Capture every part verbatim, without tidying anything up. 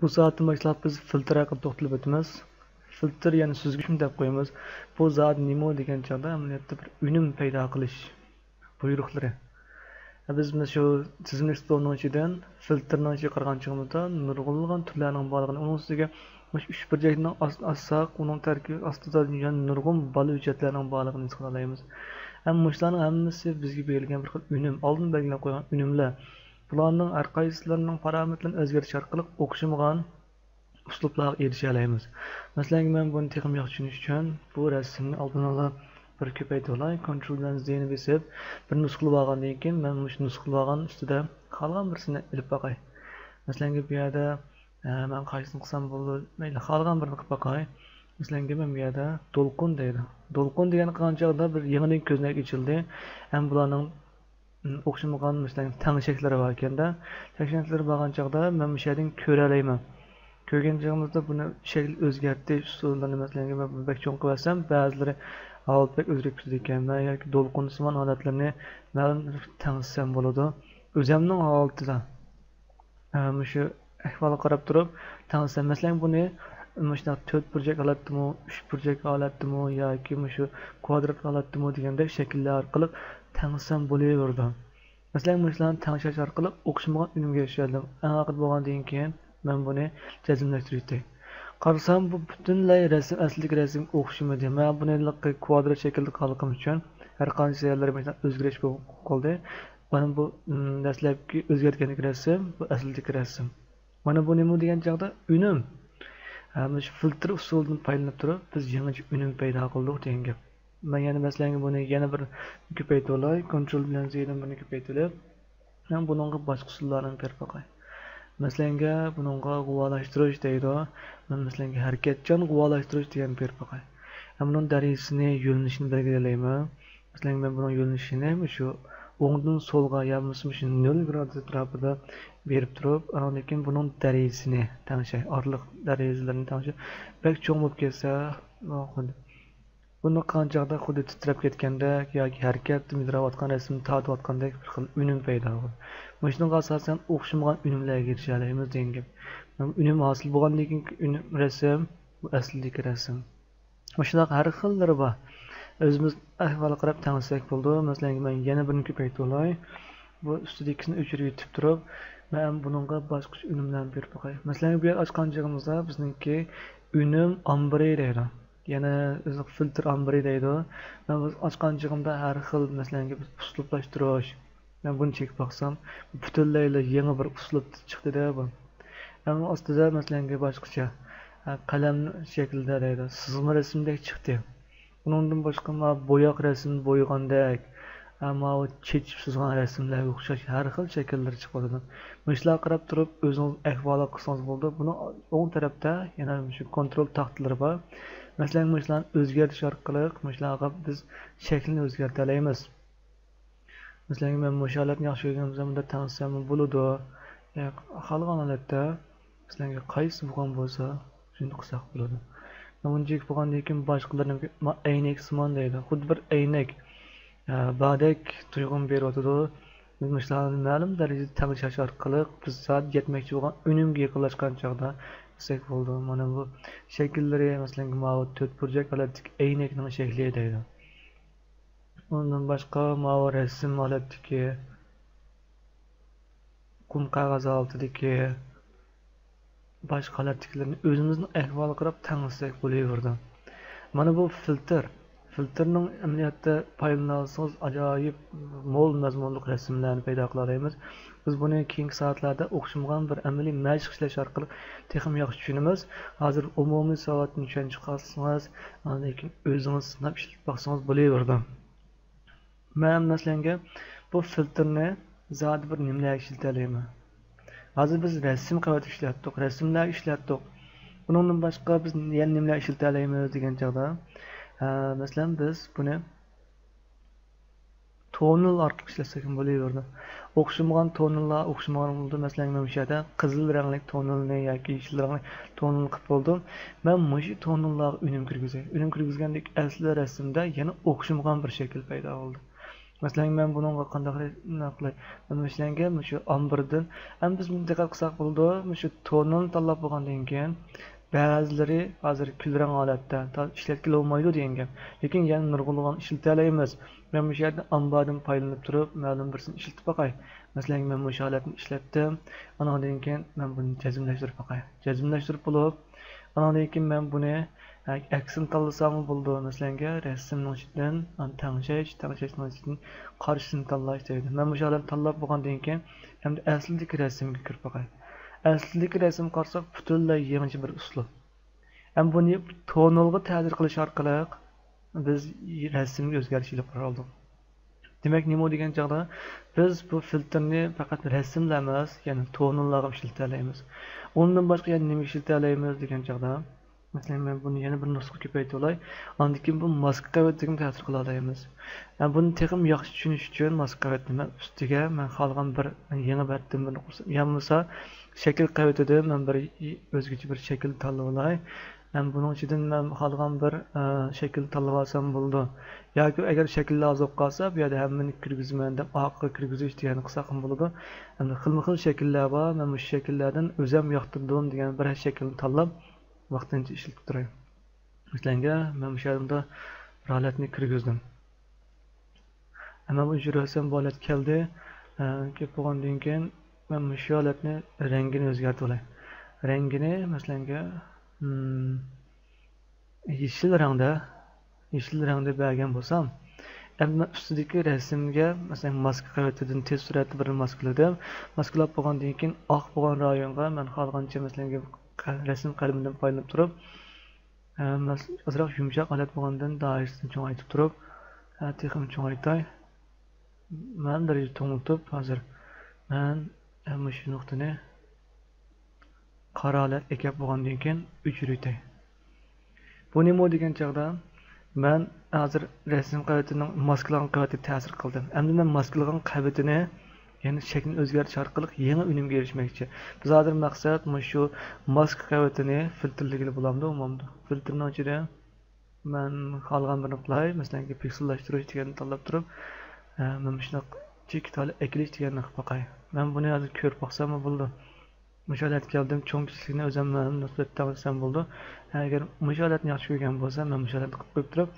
بۇ سائەتتىن باشلاپ بىز فىلتىر ھەققىدە توختىلىپ ئۆتىمىز. فىلتىر، يەنى سۈزگۈچمۇ دەپ قويىمىز. بۇ زادى نېمە دېگەن چاغدا ئەمەلىيەتتە بىر ئۈنۈم پەيدا قىلىش بۇيرۇقلىرى. بىز مۇشۇ تىزىملىك ستولنىڭ ئىچىدىن فىلتىرنىڭ ئىچىگە قارىغان چېغىمىزدا نۇرغۇنلىغان تۈرلەرنىڭ بارلىقىنى، ئۇنىڭ ئۈستىگە مۇشۇ ئۈچ بۇرجەكنىڭ ئاس-، ئاچساق، ئۇنىڭ تەركىبى ئاستىدا يەنە نۇرغۇن بالا ھۆججەتلەرنىڭ بارلىقىنى ھېس قىلالايمىز. ھەم مۇشۇلارنىڭ ھەممىسى بىزگە بېرىلگەن بىر خىل ئۈنۈم، ئالدىن بەلگىلەپ قويغان ئۈنۈملەر. بۇلارنىڭ ھەر قايسىلىرىنىڭ پارامېتىرلىرىنى ئۆزگەرتىش ئارقىلىق ئوخشىمىغان ئۇسلۇبلارغا ئېرىشەلەيمىز. مەسىلەن، مەن بۇنى تېخىمۇ ياخشى چۈشىنىش ئۈچۈن بۇ رەسىمنى ئالدىن ئالا بىر كۆپەيتىۋالاي. كونترول بىلەن زېنى بېسىپ، بىر نۇسخىلىۋالغاندىن كېيىن، مەن مۇشۇ نۇسخىلىۋالغان ئۈستىدە خالىغان بىرسىنى ئېلىپ باقاي. مەسىلەن، بۇ يەردە، ئە، مەن قايسىنى قىلسام بولىدۇ؟ مەيلى، خالىغان بىرنى قىلىپ باقاي. مەسىلەن، مەن بۇ يەردە دولقۇن دەيدۇ. دولقۇن دېگەن قىلغان چاغدا بىر يېڭىدىن كۆزنەك ئېچىلدى. ھەم بۇلارنىڭ ئوخشىمىغان، مەسىلەن، تەڭ شەكىللىرى بار ئىكەندە، تەڭ شەكىللىرى بارغان چاغدا مەن مۇشۇ يەردىن كۆرەلەيمەن. كۆرگەن چېغىمىزدا بۇنى شەكىل ئۆزگەرتىش ئۇسۇللىرىنى، مەسىلەن، مەن بۇنى بەك چوڭ قىلىۋەتسەم، بەزىلىرى ھالىتى بەك ئۆزگىرىپ كېتىدىكەن. مەن ياكى دولقۇنسىمان ھالەتلىرىنى مەلۇم تەڭشىسەم بولىدۇ. ئۆزەمنىڭ ھالىتىدە، ئە، مۇشۇ ئەھۋالغا قاراپ تۇرۇپ تەڭشىسەم، مەسىلەن، بۇنى مۇشۇنداق تۆت بۇرجەك ھالەتتىمۇ، ئۈچ بۇرجەك ھالەتتىمۇ ياكى مۇشۇ كۋادرات ھالەتتىمۇ دېگەندەك شەكىللەر ئارقىلىق تەڭشىسەم بولۇۋېرىدۇ. مەسىلەن، مۇشۇلارنى تەڭشەش ئارقىلىق ئوخشىمىغان ئۈنۈمگە ئېرىشەلىدىم. ئەڭ ئاخىرى بولغاندىن كېيىن مەن بۇنى جەزملەشتۈرۈۋېتەي. قارىسام، بۇ پۈتۈنلەي رەسىم ئەسلىدىكى رەسىمگە ئوخشىمىدى. مەن بۇنى ھېلىقى كۋادرات شەكىلدە قالغىنى ئۈچۈن ھەر قانچە يەرلىرى مۇشۇنداق ئۆزگىرىش بولۇپ قالدى. مانا بۇ، ئىم، دەسلەپكى ئۆزگەرتكەندىكى رەسىم، بۇ ئەسلىدىكى رەسىم. مانا بۇ نېمە دېگەن چاغدا؟ ئۈنۈم. ھە، مانا شۇ فىلتىر ئۇسۇلىدىن پايدىلىنىپ تۇرۇپ، بىز يېڭىچە ئۈنۈم پەيدا قىلدۇق دېگەن گەپ. مەن يەنە مەسىلەنگە بۇنى يەنە بىر كۆپەيتىۋالاي. كونترول بىلەن زېدىن بۇنى كۆپەيتىۋېلىپ، مەن بۇنىڭغا باشقا ئۇسۇللارنى بېرىپ باقاي. مەسىلەنگە بۇنىڭغا غۇۋالاشتۇرۇش دەيدۇ. مەن مەسىلەنگە ھەرىكەتچان غۇۋالاشتۇرۇش دېگەننى بېرىپ باقاي. ھەم بۇنىڭ دەرىجىسىنى، يۆنىلىشىنى بەلگىلىيەلەيمەن. مەسىلەن، مەن بۇنىڭ يۆنىلىشىنى مۇشۇ ئوڭدىن سولغا يا بولمىسا مۇشۇ نۆل گرادۇس ئەتراپىدا بېرىپ تۇرۇپ، ئاندىن كېيىن بۇنىڭ دەرىجىسىنى تەڭشەي، ئارىلىق دەرىجىلىرىنى تەڭشەي. بەك چوڭ بولۇپ كەتسە، بۇنى قىلغان چاغدا خۇددى تىترەپ كەتكەندەك ياكى ھەرىكەتتە مىدىرلاۋاتقان رەسىمنى تارتىۋاتقاندەك بىر خىل ئۈنۈم پەيدا بولىدۇ. مۇشۇنىڭغا ئاساسەن ئوخشىمىغان ئۈنۈملەرگە ئېرىشەلەيمىز دېگەن گەپ. ئۈنۈم ھاسىل بولغاندىن كېيىنكى ئۈنۈم رەسىم، بۇ ئەسلىدىكى رەسىم. مۇشۇنداق ھەر خىللىرى بار. ئۆزىمىز ئەھۋالغا قاراپ تەڭشىسەك بولىدۇ. مەسىلەن، مەن يەنە بىرنى كۆپەيتىۋالاي. بۇ ئۈستىدىكىسىنى ئۆچۈرۈۋېتىپ تۇرۇپ، مەن بۇنىڭغا باشقىچە ئۈنۈملەرنى بېرىپ باقاي. مەسىلەن، بۇ يەرگە ئاچقان چېغىمىزدا بىزنىڭكى ئۈنۈم ئامبىرى دەيدۇ. يەنە ئۆزى فىلتىر ئامبىرى دەيدۇ. مەن بۇ ئاچقان چېغىمدا ھەر خىل، مەسىلەن، بىز ئۇسلۇبلاشتۇرۇش، مەن بۇنى چېكىپ باقسام، پۈتۈنلەيلا يېڭى بىر ئۇسلۇب چىقتى-دە بۇ. ئەڭ ئاستىدا، مەسىلەنگە باشقىچە، ھە، قەلەم شەكلىدە دەيدۇ، سىزما رەسىمدەك چىقتى. ئۇنىڭدىن باشقا، ماۋۇ بوياق رەسىم بويىغاندەك، ھە، ماۋۇ چېچىپ سىزغان رەسىملەرگە ئوخشاش ھەر خىل شەكىللەر چىقىۋاتىدۇ. مۇشۇلارغا قاراپ تۇرۇپ ئۆزىڭىز ئەھۋالات قىلسىڭىز بولىدۇ. بۇنىڭ ئوڭ تەرەپتە يەنە مۇشۇ كونترول تاختىلىرى بار. مەسىلەن، مۇشۇلارنى ئۆزگەرتىش ئارقىلىق مۇشۇلارغا بىز شەكلىنى ئۆزگەرتەلەيمىز. مەسىلەن، مەن مۇشۇ ھالەتنى ياخشى كۆرگەن بولسام، بۇنداق تەڭشىسەم بولىدۇ. يا خالىغان ھالەتتە، مەسىلەن، قايسى بولغان بولسا، شۇنداق قىلساق بولىدۇ. مەن بۇنى چېكىپ بولغاندىن كېيىن باشقىلىرىنى، ما-، ئەينەك سىمان دەيدۇ. خۇددى بىر ئەينەك، ئە، باردەك تۇيغۇنى بېرىۋاتىدۇ. بىز مۇشۇلارنى مەلۇم دەرىجىدە تەڭشەش ئارقىلىق بىز زادى يەتمەكچى بولغان ئۈنۈمگە يېقىنلاشقان چاغدا دېسەك بولىدۇ. مانا بۇ شەكىللىرى، مەسىلەن، ماۋۇ تۆت بۇرجەك ھالەتتىكى ئەينەكنىڭ شەكلى دەيدۇ. ئۇندىن باشقا ماۋۇ رەسىم ھالەتتىكى، قۇم قەغەز ھالىتىدىكى باشقا ھالەتتىكىلىرىنى ئۆزىمىزنىڭ ئەھۋالىغا قاراپ تەڭشىسەك بولۇۋېرىدۇ. مانا بۇ فىلتىر. فىلتىرنىڭ ئەمەلىيەتتە پايدىلىنالىسىڭىز ئاجايىپ مول مەزمۇنلۇق رەسىملەرنى پەيدا قىلالايمىز. بىز بۇنى كېيىنكى سائەتلەردە ئوخشىمىغان بىر ئەمەلىي مەشىق ئىشلەش ئارقىلىق تېخىمۇ ياخشى چۈشىنىمىز. ھازىر ئومۇمىي ساۋاتنى چۈشەنچە قىلسىڭىز، ئاندىن كېيىن ئۆزىڭىز سىناپ ئىشلىتىپ باقسىڭىز بولۇۋېرىدۇ. مەن مەسىلەنگە بۇ فىلتىرنى زادى بىر نېمىلەرگە ئىشلىتەلەيمەن؟ ھازىر بىز رەسىم قەۋەت ئىشلەتتۇق، رەسىملەرگە ئىشلەتتۇق. بۇنىڭدىن باشقا بىز يەنە نېمىلەر ئىشلىتەلەيمىز دېگەن چاغدا، ھە، مەسىلەن، بىز بۇنى تونېل ئارقىلىق ئىشلەتسەكمۇ بولۇۋېرىدۇ. ئوخشىمىغان تونېللار ئوخشىمىغان بولىدۇ. مەسىلەن، مەن مۇشۇ يەردە قىزىل رەڭلىك تونېلنى ياكى يېشىل رەڭلىك تونېلنى قىلىپ بولدۇم. مەن مۇشۇ تونېللارغا ئۈنۈم كىرگۈزەي. ئۈنۈم كىرگۈزگەندىكىن ئەسلى رەسىمدە يەنە ئوخشىمىغان بىر شەكىل پەيدا بولدى. مەسىلەن، مەن بۇنىڭغا قانداق رە-، نېمە قىلاي؟ مەن مۇشۇلارنى مۇشۇ ئامبىردىن، ئەمما بىز بۇنى دىققەت قىلساق بولىدۇ، مۇشۇ تونېلنى تاللاپ بولغاندىن كېيىن، بەزىلىرى ھازىر كۈلرەڭ ھالەتتە، تا-، ئىشلەتكىلى بولمايدۇ دېگەن گەپ. لېكىن يەنە نۇرغۇنلىغان ئىشلىتەلەيمىز. مەن مۇشۇ يەردە ئامباردىن پايدىلىنىپ تۇرۇپ، مەلۇم بىرسىنى ئىشلىتىپ باقاي. مەسىلەن، مەن مۇشۇ ھالەتنى ئىشلەتتىم. ئانىڭدىن كېيىن مەن بۇنى جەزملەشتۈرۈپ باقاي. جەزملەشتۈرۈپ بولۇپ، ئانىڭدىن كېيىن مەن بۇنى، ئە، ئەكسىنى تاللىساممۇ بولىدۇ. مەسىلەنگە، رەسىمنىڭ ئىچىدىن، ئان-، تەڭشەش، تەڭشەشنىڭ ئىچىدىن قارشىسىنى تاللاش دەيدۇ. مەن مۇشۇ ھالەتنى تاللاپ بولغاندىن كېيىن، ئەمدى ئەسلىدىكى رەسىمگە كىرىپ باقاي. ئەسلىدىكى رەسىمگە قارىساق، پۈتۈنلەي يېڭىچە بىر ئۇسلۇب. ئەمما بۇنى تونېلغا تەسىر قىلىش ئارقىلىق بىز رەسىمگە ئۆزگەرتىش ئېلىپ بارالىدۇق. دېمەك، نېمە دېگەن چاغدا بىز بۇ فىلتىرنى پەقەت رەسىملا ئەمەس، يەنى تونېللارغا ئىشلىتەلەيمىز. ئۇنىڭدىن باشقا يەنە نېمىگە ئىشلىتەلەيمىز دېگەن چاغدا، مەسىلەن، مەن بۇنى يەنە بىر نۇسخا كۆپەيتىۋالاي. ئاندىن كېيىن بۇ ماسكا قەۋىتىگىمۇ تەسىر قىلالايمىز. ھەم بۇنى تېخىمۇ ياخشى چۈشىنىش ئۈچۈن ماسكا قەۋىتىنى مەن ئۈستىگە مەن خالىغان بىر يېڭى بەتتىن بىرنى قۇرسام، يا بولمىسا شەكىل قەۋىتىدىن مەن بىر ئۆزگىچە بىر شەكىل تاللىۋالاي. ھەم بۇنىڭ ئىچىدىن مەن خالىغان بىر، ئە، شەكىل تاللىۋالسام بولىدۇ. ياكى ئەگەر شەكىللەر ئاز بولۇپ قالسا، بۇ يەردە ھەممىنى كىرگۈزىمەن دەپ ئارقىغا كىرگۈزۈش دېگەننى قىلساقمۇ بولىدۇ. ئەمدى خىلمۇ خىل شەكىللەر بار. مەن مۇشۇ شەكىللەردىن ئۆزۈم ياقتۇردۇم دېگەن بىر شەكىلنى تاللاپ، ۋاقتىنچە ئىشلىتىپ تۇراي. مەسىلەنگە، مەن مۇشۇ يەردە بىر ھالەتنى كىرگۈزدۈم. ئەمما بۇ ئۆچۈرۈۋەتسەم بۇ ھالەت كەلدى. ئە، كېلىپ بولغاندىن كېيىن مەن مۇشۇ ھالەتنى رەڭگىنى ئۆزگەرتىۋالاي. رەڭگىنى، مەسىلەنگە، مم، يېشىل رەڭدە، يېشىل رەڭدە بەرگەن بولسام، ئەمدى مەن ئۈستىدىكى رەسىمگە، مەسىلەن، ماسكا قەۋىتىدىن تېز سۈرئەتتە بىرنى ماسكىلىدىم. ماسكىلاپ بولغاندىن كېيىن ئاق بولغان رايونغا مەن خالىغانچە، مەسىلەنگە، قە-، رەسىم قەلىمىدىن پايدىلىنىپ تۇرۇپ، ئازراق يۇمشاق ھالەت بولغاندىن دائىرىسىنى چوڭايتىپ تۇرۇپ، تېخىمۇ چوڭايتاي. مەن دەرىجە توڭلىتىپ، ھازىر مەن مۇشۇ نۇقتىنى قارا ھالەت ئەكەپ بولغاندىن كېيىن ئۆچۈرۈۋېتەي. بۇ نېمە دېگەن چاغدا، مەن ھازىر رەسىم قەۋىتىنىڭ ماسكىلىغان قەۋىتىگە تەسىر قىلدىم. ئەمدى مەن ماسكىلىغان قەۋىتىنى يەنى شەكلىنى ئۆزگەرتىش ئارقىلىق يېڭى ئۈنۈمگە ئېرىشمەكچى. بىز ھازىر مەقسەت مۇشۇ ماسكا قەۋىتىنى فىلتىرلىگىلى بولامدۇ، بولمامدۇ؟ فىلتىرنىڭ ئىچىدە مەن خالىغان بىرنى قىلاي، مەسىلەن، پىكسېللاشتۇرۇش دېگەننى تاللاپ تۇرۇپ، ئە، مەن مۇشۇنداق چېكىت ھالەت ئەكېلىش دېگەننى قىلىپ باقاي. مەن بۇنى ھازىر كۆرۈپ باقساممۇ بولىدۇ. مۇشۇ ھالەتكە كەلدىم، چوڭ كىچىكلىكنى ئۆزۈم مەلۇم نىسبەت تەڭلىسەم بولىدۇ. ئەگەر مۇشۇ ھالەتنى ياخشى كۆرگەن بولسا، مەن مۇشۇ ھالەتنى قىلىپ قويۇپ تۇرۇپ،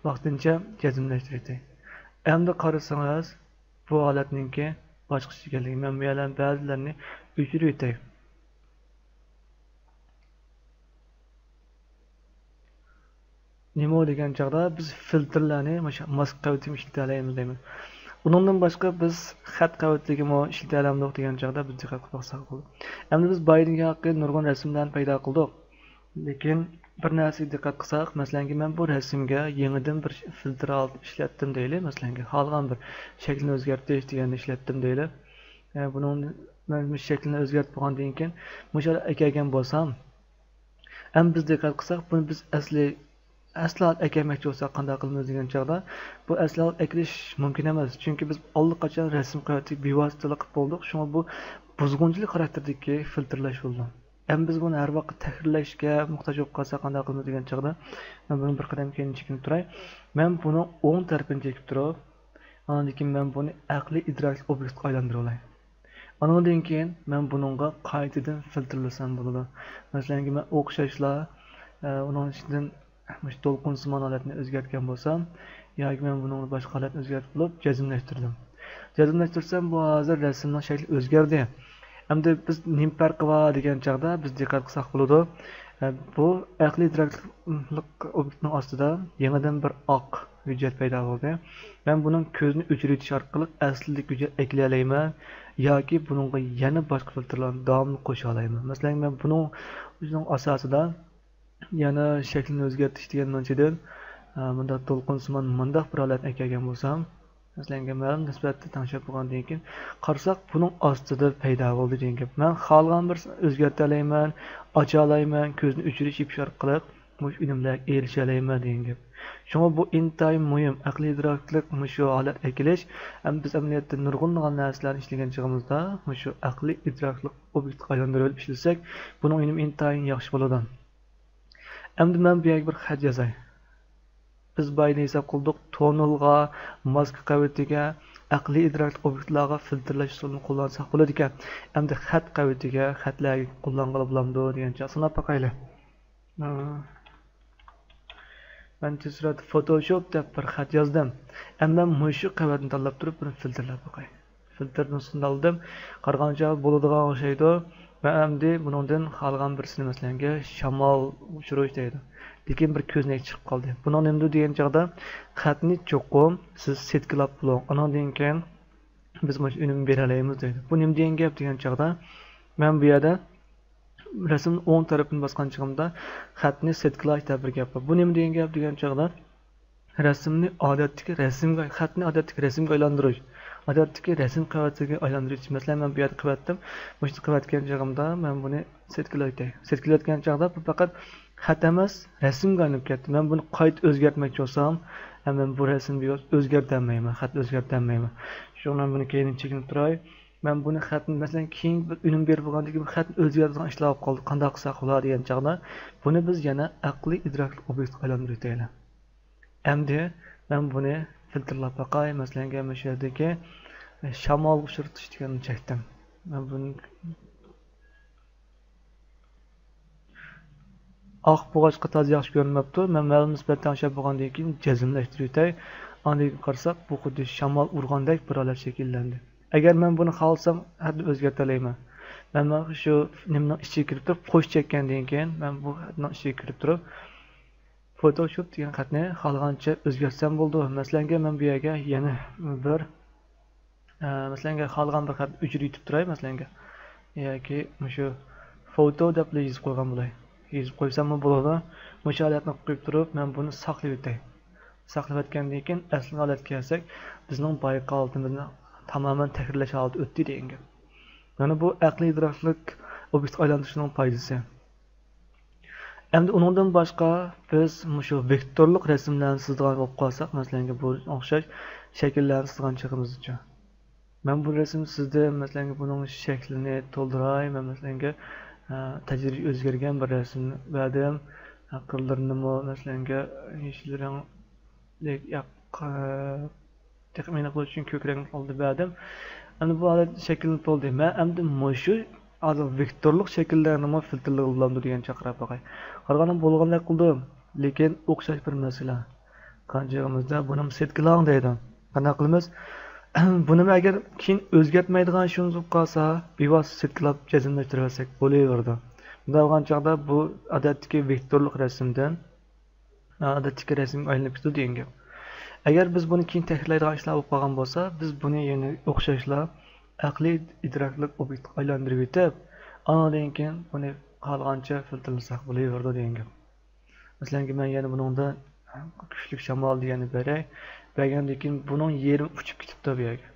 ۋاقتىنچە جەزملەشتۈرۈۋېتەي. ئەمدى قارىسىڭىز، بۇ ھالەتنىڭكى باشقىچە ئىكەنلىكىنى مەن بۇ يەرلەرنىڭ بەزىلىرىنى ئۆچۈرۈۋېتەي. نېمە دېگەن چاغدا بىز فىلتىرلارنى مۇشۇ ماسكا قەۋىتىمۇ ئىشلىتەلەيمىز دەيمىز. ئۇنىڭدىن باشقا بىز خەت قەۋىتىگىمۇ ئىشلىتەلەمدۇق دېگەن چاغدا بىز دىققەت قىلىپ باقساق بولىدۇ. ئەمدى بىز بايىنىڭكى ھەققىدە نۇرغۇن رەسىملەرنى پەيدا قىلدۇق. لېكىن بىر نەرسىگە دىققەت قىلساق، مەسىلەنكى، مەن بۇ رەسىمگە يېڭىدىن بىر فىلتىر ئالدىم، ئىشلەتتىم دەيلى. مەسىلەنكى، خالىغان بىر شەكلىنى ئۆزگەرتىش دېگەننى ئىشلەتتىم دەيلى. ئە، بۇنىڭ، مەن مۇشۇ شەكلىنى ئۆزگەرتىپ بولغاندىن كېيىن، مۇشۇ يەرگە ئەكەلگەن بولسام، ئەمدى بىز دىققەت قىلساق، بۇنى بىز ئەسلى، ئەسلى ھالەتكە ئەكەلمەكچى بولساق قانداق قىلىمىز دېگەن چاغدا، بۇ ئەسلى ھالەتكە ئەكېلىش مۇمكىن ئەمەس. چۈنكى بىز ئاللىقاچان رەسىم قەۋىتىگە بىۋاسىتە قىلىپ بولدۇق. شۇڭا بۇ بۇزغۇنچىلىق خاراكتېرىدىكى فىلتىرلاش بولىدۇ. ئەمما بىز بۇنى ھەر ۋاقىت تەھرىرلەشكە موھتاج بولۇپ قالساق قانداق قىلىمىز دېگەن چاغدا، مەن بۇنى بىر قەدەم كەينىگە چېكىنىپ تۇراي. مەن بۇنىڭ ئوڭ تەرىپىنى چېكىپ تۇرۇپ، ئاندىن كېيىن مەن بۇنى ئەقلىي ئىدراكلىق ئوبيېكتقا ئايلاندۇرۇۋالاي. ئانىڭدىن كېيىن مەن بۇنىڭغا قايتىدىن فىلتىرلىسام بولىدۇ. مەسىلەنكى، مەن ئوخشاشلا، ئە، ئۇنىڭ ئىچىدىن مۇشۇ دولقۇنسىمان ھالەتنى ئۆزگەرتكەن بولسام، ياكى مەن بۇنىڭدا باشقا ھالەتنى ئۆزگەرتىپ بولۇپ، جەزملەشتۈردۈم. جەزملەشتۈرسەم، بۇ ھازىر رەسىمنىڭ شەكلى ئۆزگەردى. ئەمدى بىز نېمە پەرقى بار دېگەن چاغدا بىز دىققەت قىلساق بولىدۇ. ئە، بۇ ئەقلىي ئىدراكلىق ئوبيېكتنىڭ ئاستىدا يېڭىدىن بىر ئاق ھۆججەت پەيدا بولدى. مەن بۇنىڭ كۆزىنى ئۆچۈرۈۋېتىش ئارقىلىق ئەسلىدىكى ھۆججەتنى ئەكىلەلەيمەن ياكى بۇنىڭغا يەنە باشقا فىلتىرلارنى داۋاملىق قوشالايمەن. مەسىلەن، مەن بۇنىڭ، بۇنىڭ ئاساسىدا يەنە شەكلىنى ئۆزگەرتىش دېگەننىڭ ئىچىدىن، ئە، مۇنداق دولقۇنسىمان مۇنداق بىر ھالەتنى ئەكەلگەن بولسام، مەسىلەن، مەلۇم نىسبەتتە تەڭشەپ بولغاندىن كېيىن قارىساق، بۇنىڭ ئاستىدا پەيدا بولدى دېگەن گەپ. مەن خالىغان بىر ئۆزگەرتەلەيمەن، ئاچالايمەن، كۆزنى ئۆچۈرۈش يېپىش ئارقىلىق مۇشۇ ئۈنۈملەرگە ئېرىشەلەيمەن دېگەن گەپ. شۇڭا بۇ ئىنتايىن مۇھىم، ئەقلىي ئىدراكلىق مۇشۇ ھالەت ئەكېلىش. ئەمما بىز ئەمەلىيەتتە نۇرغۇنلىغان نەرسىلەرنى ئىشلىگەن چېغىمىزدا مۇشۇ ئەقلىي ئىدراكلىق ئوبيېكتقا ئايلاندۇرۇۋېلىپ ئىشلىسەك، بۇنىڭ ئۈنۈمى ئىنتايىن ياخشى بولىدۇ. ئەمدى مەن بۇ يەرگە بىر خەت يازاي. بىز بايىن ھېساب قىلدۇق، تونېلغا، ماسكا قەۋىتىگە، ئەقلىي ئىدراكلىق ئوبيېكتلارغا فىلتىرلاش ئۇسۇلىنى قوللانساق بولىدىكەن. ئەمدى خەت قەۋىتىگە، خەتلەرگە قوللانغىلى بولامدۇ دېگەن چاغ سىناپ باقايلى. مەن تېز سۈرئەتتە فوتوشوپ دەپ بىر خەت يازدىم. ئەمما مۇشۇ قەۋەتنى تاللاپ تۇرۇپ بۇنى فىلتىرلاپ باقاي. فىلتىر نۇسخىسىنى تاللىدىم. قارىغانچە بولىدىغان ئوخشايدۇ. مەن ئەمدى بۇنىڭدىن خالىغان بىرسىنى، مەسىلەنگە، شامال ئۇچۇرۇش دەيدۇ. لېكىن بىر كۆزنەك چىقىپ قالدى. بۇنىڭ نېمىدۇ دېگەن چاغدا، خەتنى چوقۇم سىز سېتكىلاپ بولۇڭ. ئانىڭدىن كېيىن بىز مۇشۇ ئۈنۈمنى بېرەلەيمىز دەيدۇ. بۇ نېمە دېگەن گەپ دېگەن چاغدا، مەن بۇ يەردە رەسىمنىڭ ئوڭ تەرىپىنى باسقان چېغىمدا خەتنى سېتكىلاش دەپ بىر گەپ بار. بۇ نېمە دېگەن گەپ دېگەن چاغدا، رەسىمنى ئادەتتىكى رەسىمگە، خەتنى ئادەتتىكى رەسىمگە ئايلاندۇرۇش، ئادەتتىكى رەسىم قەۋىتىگە ئايلاندۇرۇش. مەسىلەن، مەن بۇ يەردە قىلىۋەتتىم. مۇشۇنى قىلىۋەتكەن چېغىمدا مەن بۇنى سېتكىلايتتىم. سېتكىلايتكەن چاغدا بۇ پەقەت خەت ئەمەس، رەسىمگە ئايلىنىپ كەتتى. مەن بۇنى قايتا ئۆزگەرتمەكچى بولسام، ھەم مەن بۇ رەسىمنى ئۆزگەرتەلمەيمەن، خەتنى ئۆزگەرتەلمەيمەن. شۇڭا مەن بۇنى كەينىگە چېكىنىپ تۇراي. مەن بۇنى خەتنى، مەسىلەن، كېيىنكى بىر ئۈنۈم بېرىپ بولغاندىن كېيىن بۇ خەتنى ئۆزگەرتىدىغان ئىشلار بولۇپ قالدى. قانداق قىلساق بولار دېگەن چاغدا، بۇنى بىز يەنە ئەقلىي ئىدراكلىق ئوبيېكتقا ئايلاندۇرۇۋېتەيلى. ئەمدى مەن بۇنى فىلتىرلاپ باقاي. مەسىلەنگە، مەن شۇ يەردىكى، ئە، شامالغا ئۇچرىتىش دېگەننى چەكتىم. مەن بۇنى ئاق بولغاچقا تازا ياخشى كۆرۈنمەپتۇ. مەن مەلۇم نىسبەت تەڭشەپ بولغاندىن كېيىن جەزملەشتۈرۈۋېتەي. ئاندىن كېيىن قارىساق، بۇ خۇددى شامال ئۇرغاندەك بىر ھالەت شەكىللەندى. ئەگەر مەن بۇنى خالىسام، خەتنى ئۆزگەرتەلەيمەن. مەن، مەن شۇ نېمىنىڭ ئىچىگە كىرىپ تۇرۇپ، قوش چەككەندىن كېيىن مەن بۇ خەتنىڭ ئىچىگە كىرىپ تۇرۇپ، فوتوشوپ دېگەن خەتنى خالىغانچە ئۆزگەرتسەم بولىدۇ. مەسىلەنگە، مەن بۇ يەرگە يەنە بىر، ئە، مەسىلەنگە، خالىغان بىر خەت ئۆچۈرۈۋېتىپ تۇراي، مەسىلەنگە. ياكى مۇشۇ فوتو دەپلا يېزىپ قويغان بولاي. يېزىپ قويساممۇ بولىدۇ. مۇشۇ ھالەتنى قويۇپ تۇرۇپ، مەن بۇنى ساقلىۋېتەي. ساقلىۋەتكەندىن كېيىن ئەسلى ھالەتكە كەلسەك، بىزنىڭ بايقى ھالىتىمىزنى تامامەن تەھرىرلەش ھالىتى ئۆتتى دېگەن گەپ. مانا بۇ ئەقلىي ئىدراكلىق ئوبيېكتقا ئايلاندۇرۇشنىڭ پايدىسى. ئەمدى ئۇنىڭدىن باشقا بىز مۇشۇ ۋېكتورلۇق رەسىملەرنى سىزىدىغان بولۇپ قالساق، مەسىلەنگە، بۇ ئوخشاش شەكىللەرنى سىزغان چېغىمىزدىچۇ؟ مەن بۇ رەسىم سىزدى، مەسىلەنگە، بۇنىڭ شەكلىنى تولدۇراي. مەن، مەسىلەنگە، ئە، تەدرىجىي ئۆزگەرگەن بىر رەسىم بەردىم. ئە، قىرلىرىنىمۇ، مەسىلەنگە، يېشىل رەڭلىك، ياق، ئە، تېخىمۇ ئېنىق بولۇش ئۈچۈن كۆك رەڭ ئالدى بەردىم. ئەمدى بۇ ھالەت شەكىللىنىپ بولدى. مەن ئەمدى مۇشۇ ھازىر ۋېكتورلۇق شەكىللەرنىمۇ فىلتىرلىغىلى بولامدۇ دېگەن چاقىراپ باقاي. قارىغاندا بولغاندەك قىلدىم، لېكىن ئوخشاش بىر مەسىلە. قانچىلىقىمىزدا بۇنىمۇ سېتكىلاڭ دەيدۇ. قانداق قىلىمىز؟ بۇنىمۇ ئەگەر كېيىن ئۆزگەرتمەيدىغان ئىشىمىز بولۇپ قالسا، بىۋاسىتە سېتكىلاپ جەزملەشتۈرۈۋەتسەك بولۇۋېرىدۇ. بۇنداق بولغان چاغدا بۇ ئادەتتىكى ۋېكتورلۇق رەسىمدىن ئادەتتىكى رەسىمگە ئايلىنىپ كېتىدۇ دېگەن گەپ. ئەگەر بىز بۇنى كېيىن تەھرىرلەيدىغان ئىشلار بولۇپ قالغان بولسا، بىز بۇنى يەنە ئوخشاشلا ئەقلىي ئىدراكلىق ئوبيېكتقا ئايلاندۇرۇۋېتىپ، ئانىڭدىن كېيىن بۇنى خالىغانچە فىلتىرلىساق بولۇۋېرىدۇ دېگەن گەپ. مەسىلەنكى، مەن يەنە بۇنىڭدا كۈچلۈك شامال دېگەننى بېرەي. بەرگەندىن كېيىن بۇنىڭ يېرىمى ئۇچۇپ كېتىپتۇ بۇ يەرگە.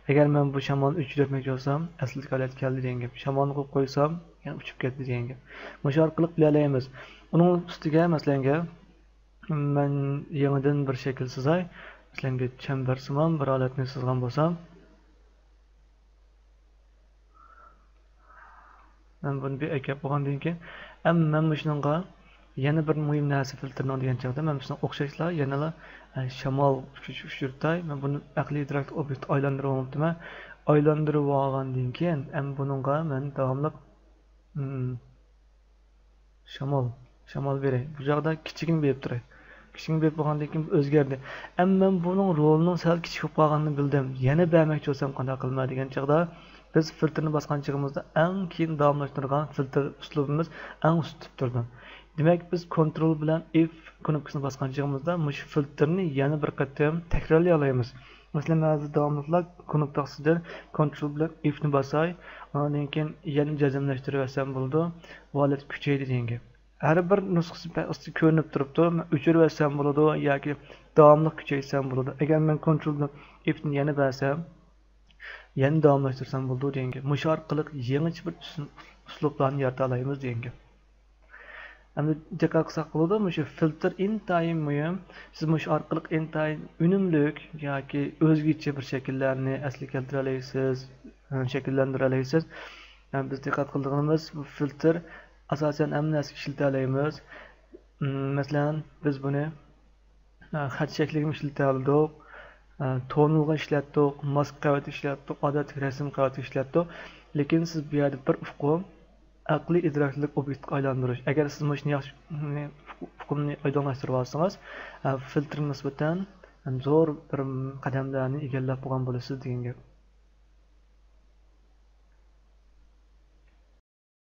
ئەگەر مەن بۇ شامالنى ئۆچۈرۈۋەتمەكچى بولسام، ئەسلىدىكى ھالەتكە كەلدى دېگەن گەپ. شامالنى قويۇپ قويسام، يەنە ئۇچۇپ كەتتى دېگەن گەپ. مۇشۇ ئارقىلىق بىلەلەيمىز. ئۇنىڭ ئۈستىگە، مەسىلەنگە، مەن يېڭىدىن بىر شەكىل سىزاي. مەسىلەنگە، چەمبەرسىمان بىر ھالەتنى سىزغان بولسام، مەن بۇنى بىر ئەكەپ بولغاندىن كېيىن، ئەمما مەن مۇشۇنىڭغا يەنە بىر مۇھىم نەرسە فىلتىرنىڭ دېگەن چاغدا، مەن مۇشۇنىڭ ئوخشاشلا يەنىلا، ئە، شامال ئۇچۇرتاي. مەن بۇنى ئەقلىي ئىدراكلىق ئوبيېكتقا ئايلاندۇرۇۋالماپتىمەن. ئايلاندۇرۇۋالغاندىن كېيىن، ئەمما بۇنىڭغا مەن داۋاملىق، مم، شامال، شامال بېرەي. بۇ چاغدا كىچىكىنى بېرىپ تۇراي. كىچىكىنى بېرىپ بولغاندىن كېيىن ئۆزگەردى. ئەمما مەن بۇنىڭ رولىنىڭ سەل كىچىك بولۇپ قالغانلىقىنى بىلدىم. يەنە بەرمەكچى بولسام قانداق قىلىمەن دېگەن چاغدا، بىز فىلتىرنى باسقان چېغىمىزدا ئەڭ كېيىن داۋاملاشتۇرىدىغان فىلتىر ئۇسلۇبىمىز ئەڭ ئۈستىدە تۇرىدۇ. دېمەك، بىز كونترول بىلەن ئېف كۇنۇپكىسىنى باسقان چېغىمىزدا مۇشۇ فىلتىرنى يەنە بىر قېتىم تەكرارلىيالايمىز. مەسىلەن، مەن ھازىر داۋاملىقلا كۇنۇپكا ئاستىدىن كونترول بىلەن ئېفنى باساي، ئاندىن كېيىن يەنە جەزملەشتۈرۈۋەتسەم بولىدۇ. بۇ ھالەت كۈچەيدى دېگەن گەپ. ھەر بىر نۇسخىسى ئاستى كۆرۈنۈپ تۇرۇپتۇ. مەن ئۆچۈرۈۋەتسەم بولىدۇ ياكى داۋاملىق كۈچەيتسەم بولىدۇ. ئەگەر مەن كونترول بىلەن ئېفنى يەنە بەرسەم، يەنە داۋاملاشتۇرسام بولىدۇ دېگەن گەپ. مۇشۇ ئارقىلىق يېڭىچە بىر ئۇسۇل-، ئۇسلۇبلارنى يارىتالايمىز دېگەن گەپ. ئەمدى دىققەت قىلساق بولىدۇ، مۇشۇ فىلتىر ئىنتايىن مۇھىم. سىز مۇشۇ ئارقىلىق ئىنتايىن ئۈنۈملۈك ياكى ئۆزگىچە بىر شەكىللەرنى ئەسلىگە كەلتۈرەلەيسىز، شەكىللەندۈرەلەيسىز. يەنى بىز دىققەت قىلىدىغىنىمىز، بۇ فىلتىر ئاساسەن ھەممە نەرسىگە ئىشلىتەلەيمىز. مم، مەسىلەن، بىز بۇنى خەت شەكلىگىمۇ ئىشلىتەلىدۇق، تونېلغا ئىشلەتتۇق، ماسكا قەۋىتى ئىشلەتتۇق، ئادەتتىكى رەسىم قەۋىتى ئىشلەتتۇق. لېكىن سىز بۇ يەردە بىر ئۇقۇم، ئەقلىي ئىدراكلىق ئوبيېكتقا ئايلاندۇرۇش. ئەگەر سىز مۇشۇنى ياخشى ئۇقۇمنى ئايدىڭلاشتۇرۇپ ئالسىڭىز، فىلتىرغا نىسبەتەن زور بىر قەدەملەرنى ئىگىلەپ بولغان بولىسىز دېگەن گەپ.